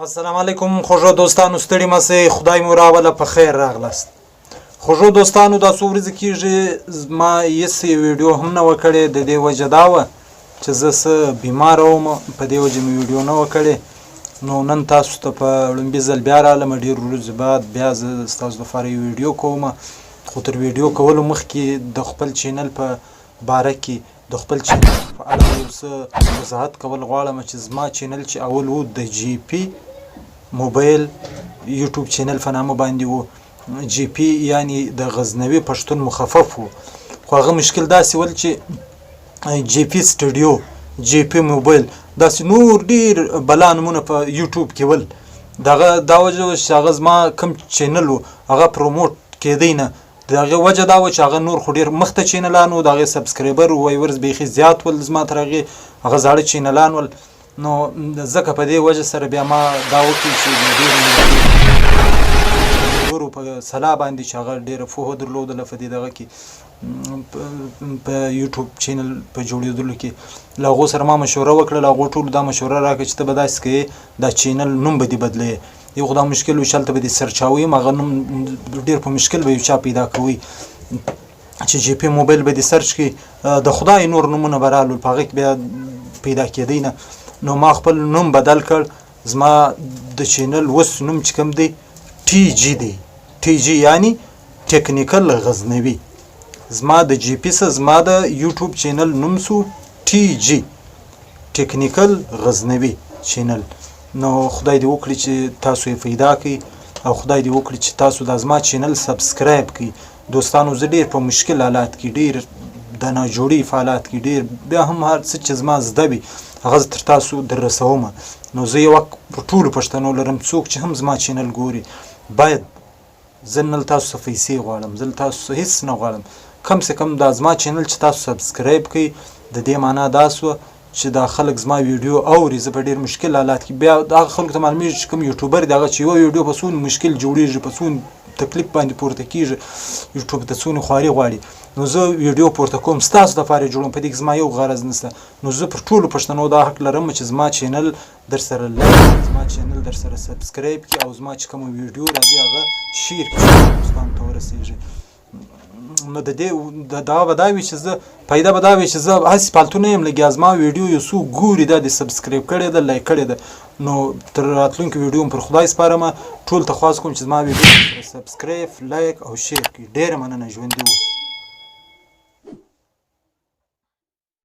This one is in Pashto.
السلام علیکم خوږو دوستانو، ستړي مه سئ، خدای مو راوله، په خیر راغلاست. خوږو دوستانو، دا څو ورځې کېږي زما هېڅ یو ویډیو هم نه وه کړې. د دې وجه دا وه چې زه څه بیماره وم، په دې وجه مې ویډیو نه وه کړې. نو نن تاسو ته په ړومبي ځل بیا رالم، ډېر ورځې بعد بیا زه ستاسو دپاره یو ویډیو کوم. خو تر ویډیو کولو مخکې د خپل چینل په باره کې، د خپل چینل په اړه یو څه وضاحت کول غواړم چې زما چینل چې اول وو د جی پی موبایل یوټیوب چینل په نامه باندې وو. جی پی یعنی د غزنوي پښتون مخفف وو، خو هغه مشکل داسې ول چې جی پی سټډیو، جی پی موبایل، داسې نور ډیر بلا نمونه په یوټیوب کې ول. دغه دا وجه چې هغه زما کوم چینل وو هغه پروموټ کېدی نه. د هغې وجه دا وه چې هغه نور خو ډېر مخته چینلان وو، د هغې سبسکرایبر ویورز بیخي زیات ول زما تر هغې، هغه زاړه چینلان ول. نو ځکه په دې وجه سره بیا ما دا وکړي چې د ډېرو ملګرو په سلا باندې چې هغه ډېره پوهه درلودله په دې دغه کې، په یوټیوب چینل په جوړېدلو کې، له هغو سره ما مشوره وکړه. له هغو ټولو دا مشوره راکړه چې ته به داسې کوې، دا چینل نوم به دې بدلوې. یو خو دا مشکل و چې هلته به دې سرچاوي هم هغه نوم ډېر په مشکل به یو چا پیدا کوي چې جی پی موبایل به دې سرچ کړي، د خدای نور نومونه به رالول، په هغه کې بیا پیدا کېدی نه. نو ما خپل نوم بدل کړ. زما د چینل اوس نوم چې کوم دی ټي جي دی. ټي جي یعنی ټیکنیکل غزنوي. زما د جی پی سه زما د یوټیوب چینل نوم سو ټي جي ټیکنیکل غزنوي چینل. نو خدای دې وکړي چې تاسو یې پیدا کړئ او خدای دې وکړي چې تاسو دا زما چینل سبسکرایب کړئ. دوستانو، زه ډیر په مشکل حالات کې، ډیر د ناجوړي په حالات کې، ډیر بیا هم هر څه چې زما زده وي هغه زه تر تاسو در رسوم. نو زه یو حق پر ټولو پښتنو لرم، څوک چې هم زما چینل ګوري، باید زه نه له تاسو څخه پیسې غواړم، زه له تاسو څخه هیڅ نه غواړم. کم سه کم دا زما چینل چې تاسو سبسکرایب کړئ، د دې معنا دا سوه چې دا خلک زما ویډیو اوري. زه په ډیر مشکل حالات کې، بیا هغه خلکو ته معلومیږي چې کوم یوټیوبر دی، هغه چې یوه ویډیو په څونه مشکل جوړیږي، په څونه تکلیف باندې پورته کیږي، یوټیوب ته څونه خواري غواړي. نو زه ویډیو پورته کوم، ستاسو لپاره جوړوم، په دې کې زما یو غرض نشته. نو زه پر ټولو پښتنو دا حق لرم چې زما چینل در سره لایک کړي، زما چینل در سره سبسکرایب کړي او زما چې کومه ویډیو راځي هغه شیر کړي چې دوستانو ته ورسیږي. نو د دې دا به دا وي چې زه پیدا به دا وي چې زه هسې پالتو نه یم لګیا، زما ویډیو یو څوک ګوري، دا دې سبسکرایب کړې ده، لایک کړې ده. نو تر راتلونکي ویډیو پر خدای سپارم. ټول ته خواست کوم چې زما ویډیو سبسکرایب، لایک او شیر کړي. ډېره مننه، ژوندي اوسئ.